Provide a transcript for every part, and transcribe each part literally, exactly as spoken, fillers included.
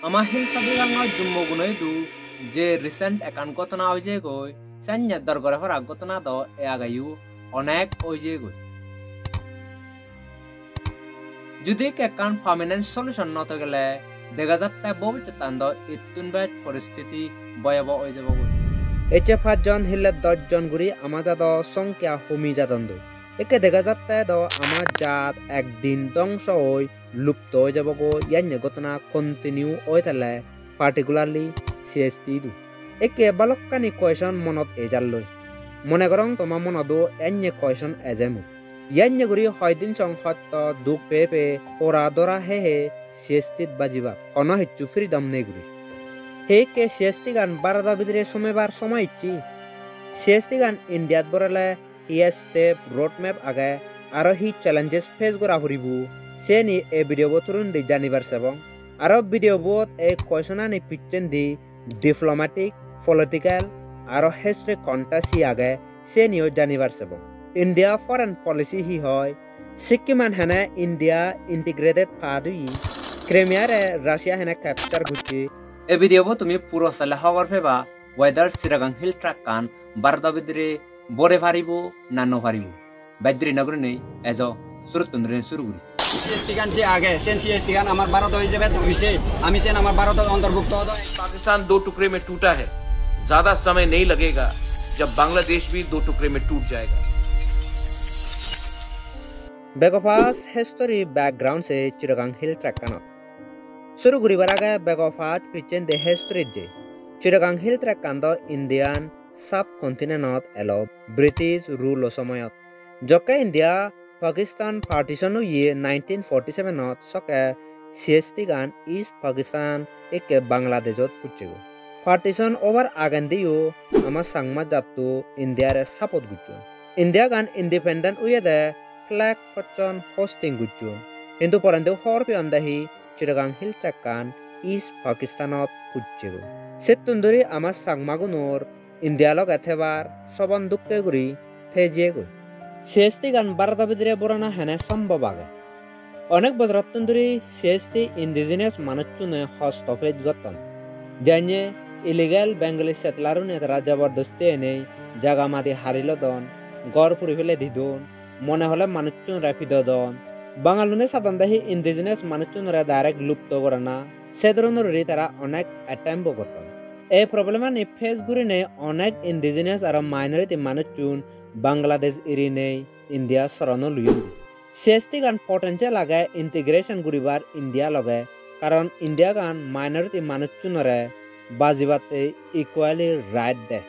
Ama Hill Sadigango Jummo guno idu je recent ekkan ghotona oi jeyegoi, senne dorgore para ghotona do e ageyo onek oi jeyegoi. Judi ekkan permanent solution no thoi gele, dega jatte bobissottan do ittun bej poristiti boyobo oi jebogoi. Ecche pajjon hille dosh jon guri ama jado songkya homi jadondoi. Ekke dega jatte do ama jat ekdin dongso oi lupto oi jebogoi, yanye ghotona continue oi tele, particularly C S T idu. Ekke balokkani question monot ejalloi. Mone gorong toma monodo yanye question eje mui. Yanye guri hoi din song hotto duk pei pei, pora dora he he C S T-t bajibak. Hono hissu freedom nei guri. He ekke C S T gan Bharodo bidire somebar somoy icche. C S T gan India-t borele hi step, road map age, aro hi challenges face gora puribo, seni ei video bo through-ndi janibar sebong. Aro video bot ei question ani picchendi diplomatic, political, aro history context hi age, seniyo janibar sebong. India foreign policy hi hoi, Sikkim an hene India integrated part oye, Crimea re Russia hene capture gocche. Ei video bo tumi puro sele hobor peba, whether Chittagong Hill Tract an Bharodo bidire bore paribo na no paribo. Bej deri no gurinei ejo surottun dhuri suru guri. C S T gan je age, sen C S T gan amar Bharodo hijebe dabi se, ami sen amar Bharodo ontorbhukto odo. Pakistan दो टुकड़े में टूटा है, ज्यादा समय नहीं लगेगा जब बांग्लादेश भी दो टुकड़े में टूट जाएगा। Bego first history background se Chittagong Hill Tract anot. Suru guribar age bego first picchendi history je. Chittagong Hill Tract an do Indian subcontinent-ot elo British rule-o somoyot. Jokke India Pakistan partition oye nineteen forty-seven-ot, sokke C S T gan East Pakistan, ekke Bangladeshot pucchegoi. Partition obar agendiyo ama Changma jatto India-re support gocchon. India gan independent oyede flag hocchon, hosting gocchon. Hintu porendi hobor peyonde hi Chittagong Hill Tract-an East Pakistan-ot pucchegoi. Settun dhuri ama Changmagunor India loge thebar sobon dukke guri thei jiyegoi. C S T gan Bharodo bidire borana hene sombhob age? Onek bojorottun dhuri C S T indigenous manuchchune hosto face gotton. Janye illegal Bengali settler-une tara jobordosti enei jaga madi hari lodon, ghor puri fele didon, mone hole manuchchunore pidodon. Bangalune sadonde hi indigenous manuchchunore direct lupto gorana, se dhoronor guri tara onek attempt-o gotton. Ei problem-ani face gurinei onek indigenous aro minority manuchchun Bangladesh irinei India soron-o luyondi. C S T gan potential age integration guribar India loge, karon India gan minority manuchchunore bajibatte equally right de.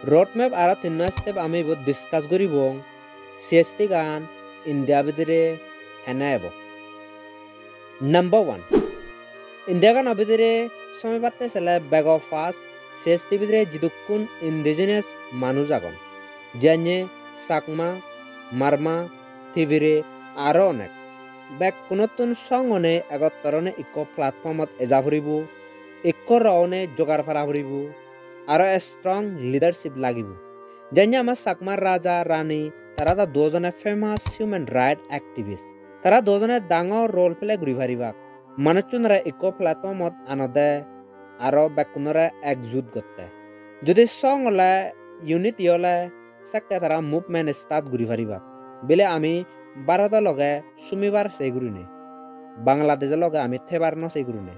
Road map aro tinno step ami ibot discuss guribong. C S T gan India bidire hene ebo? Number one, India gano bidire somebatte sele bego first C S T bidire jidukkun indigenous manuj agon, janye Chakma, Marma, Tibire, aro onek. Bekkunottun song onei egottor onei ikko platform-ot eja puribo, ikko ro onei jogar para puribo, aro strong leadership lagibo. Janye ama Chakma Raja, Rani, tara do duojone famous human right activist. Tara duojone dangor role play guri paribak. Manuchchunore ikko platform-ot anode aro bekkunore ekjut gotte. Judi song ole unity ole sekke tara movement start guri paribak. Bile ami Bharodo loge sumibar sei gurinei, Bangladesh-o loge ami thebar no sei gurinei.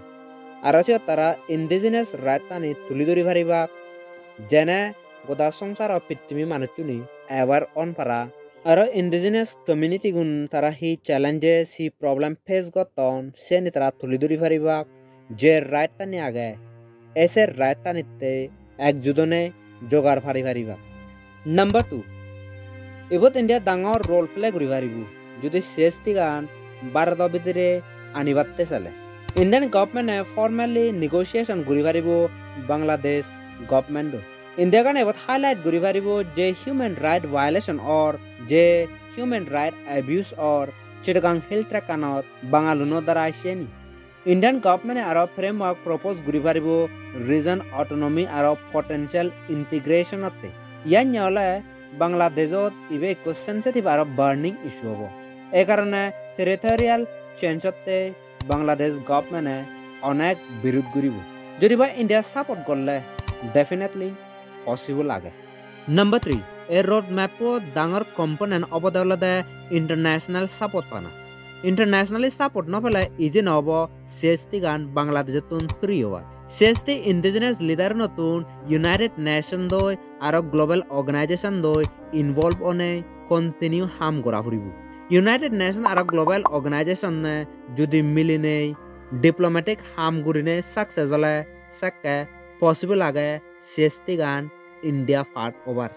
Aro siyot tara indigenous right-ani tuli dhuri paribak, jene goda songsaro pittimi manuchchune aware on para. Aro indigenous community-gun tara hi challenges, hi problem face gotton, siyeni tara tuli dhuri paribak. Je right-ani age, e se right-anitte ekjut onei jogar pari paribak. Number two, ibot India dangor role play guri paribo, judi C S T gan Bharodo bidire anibatte sele. Indian government-e formally negotiation guri paribo Bangladesh government-o. India gan ebot highlight guri paribo je human right violation or je human right abuse or Chittagong Hill Tract-anot Bangaluno darai siyeni. Indian government-e aro framework propose guri paribo region autonomy aro potential integration-otte. Iyan ye ole Bangladeshot ibe ekko sensitive aro burning issue obo. Ei karone territorial change-otte Bangladesh government-e onek birud guribo. Jodi ba India support gorle, definitely possible age. Number three, ei roadmap-o dangor component obode olode international support pana. Internationally support no pele easy no obo C H T gan Bangladesh-ottun free obar. C H T indigenous leader-unottun United Nation doi aro global organization doi involve onei continue ham gora puribo. United Nation aro global organization-e judi milinei diplomatic ham gurinei success ole, sekke possible age C H T gan India part obar.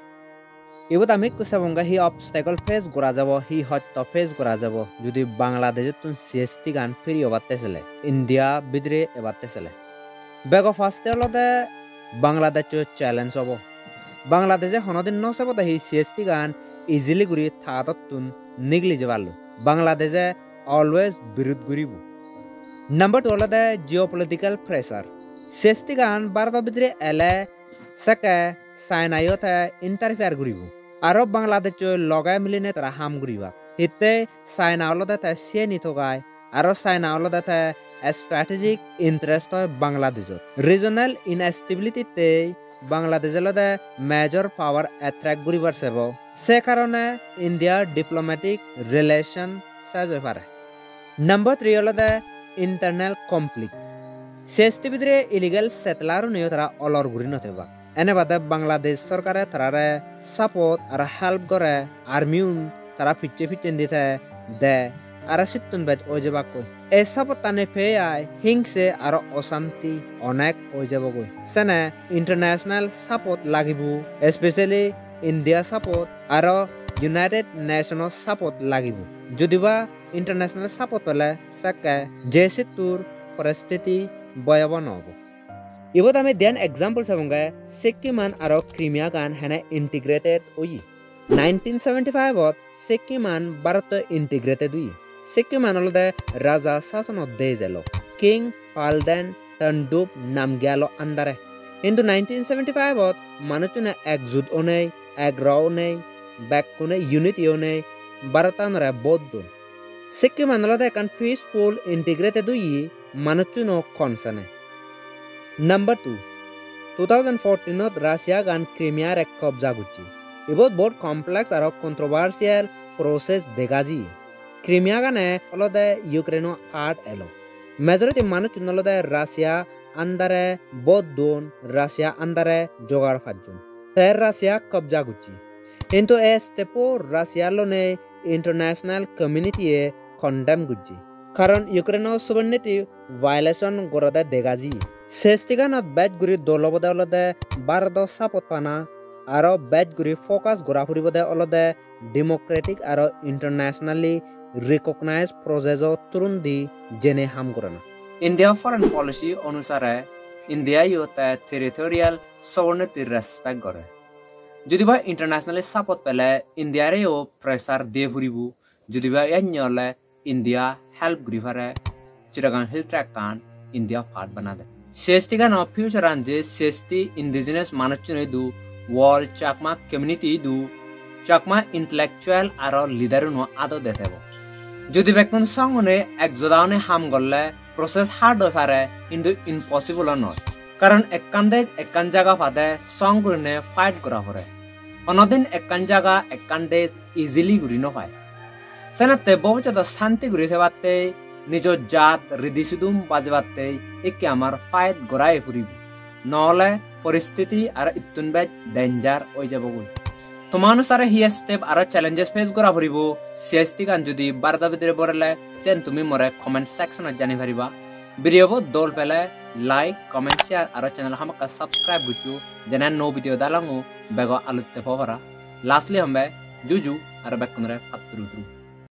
Ibot ami ekku sebonge hi obstacle face gora jabo, hi hosto face gora jabo, judi Bangladesh-ottun C H T gan free obatte sele, India bidire ebatte sele. Bego first-e olode Bangladesh-o challenge obo. Bangladesh-e honodin no sebode hi C H T gan easily guri ta adottun nigili jeballo. Bangladesh-e always birud guribo. Number two olode geopolitical pressure. C H T gan Bharoto bidire ele sekke China-yo te interfere guribo. Aro Bangladesh-oi loge milinei tara ham guribak. Hittei China olode te siyeni togai, aro China olode te strategic interest oi Bangladeshot. Regional instability tei Bangladesh olode major power attract guribar sebo. Se karone India diplomatic relation sej oi pare. Number three olode internal conflicts. C H T bidire illegal settler-uniyo tara olor guri no thebak. Ene bade Bangladesh sorkare tarare support aro help gore, army-un tara picche picchendi te de, aro sittun bej oi jebakkoi. Ei support-tani peyai hingse aro osanti onek oi jebogoi. Sene international support lagibo, especially India support aro United Nations support lagibo. Judi ba international support pele sekke je sittur poristiti boyobo no obo. Ibot ami diyan example sebonge, Sikkim-an aro Crimea-gan hene integrated oye. Nineteen seventy-five-ot Sikkim-an Bharotte integrated oye. Sikkim-an olode raja sasonot dej elo, King Palden Thondup Namgyal-o under-e. Hintu nineteen seventy-five-ot manuchune ekjut onei, egro onei, bekkune unity onei Bharotanore vote don. Sikkim-an olode ekkan peaceful, integrated oye manuchuno consent-e. Number two, two thousand fourteen-ot Russia-gan Crimea-re kobja gocche. Ibot bahut complex aro controversial process dega jiye. Crimea-gane olode Ukraine-o part elo. Majority manuchun olode Russia under-e vote don, Russia under-e jogar pajjon. Te Russia kobja gocche. Hintu ei step-o Russia lonei international community-e condemn gocche. Karon Ukraine-o sovereignty violation gorode dega jiye. Se stiganot bej guri dol obode olode Bharodo support pana, aro bej guri focus gora puribode olode democratic aro internationally recognized process-o thurundi jene ham gorana. India foreign policy onusare India-yo te territorial sovereignty respect gore. Judi ba internationally support pele India-reyo pressure diye puribo, judi ba iyan ole India help guri pare Chittagong Hill Tract-an India part banade. Se stiganor future-an je se sti indigenous manuchun idu, world Chakma community idu, Chakma intellectual aro leader-uno adot de thebo. Judi bekkun song-une ekjoda onei ham gorle process hard oi pare, hintu impossible-o noi. Karon ekkan dej ekkan jaga pade song gurinei fight gora pore. Honodin ekkan jaga ekkan dej easily guri no pai. Senette bobissotot santi guri thebatte, nijo jat ridi sudum bajebatte ikke amar fight gorai puribo. Nohole poristiti aro ittun bej danger oi jabogoi. Toma onusare hi step aro challenges face gora puribo, se stigan judi Bharodo bidire borele, siyen tumi more comment section-ot jani pariba. Video bo dol pele like, comment, share aro channel hamakkai subscribe goccho, jene nuo video dalongo bego alutte po para. Lastly hombe juju aro bekkunore patturu turu.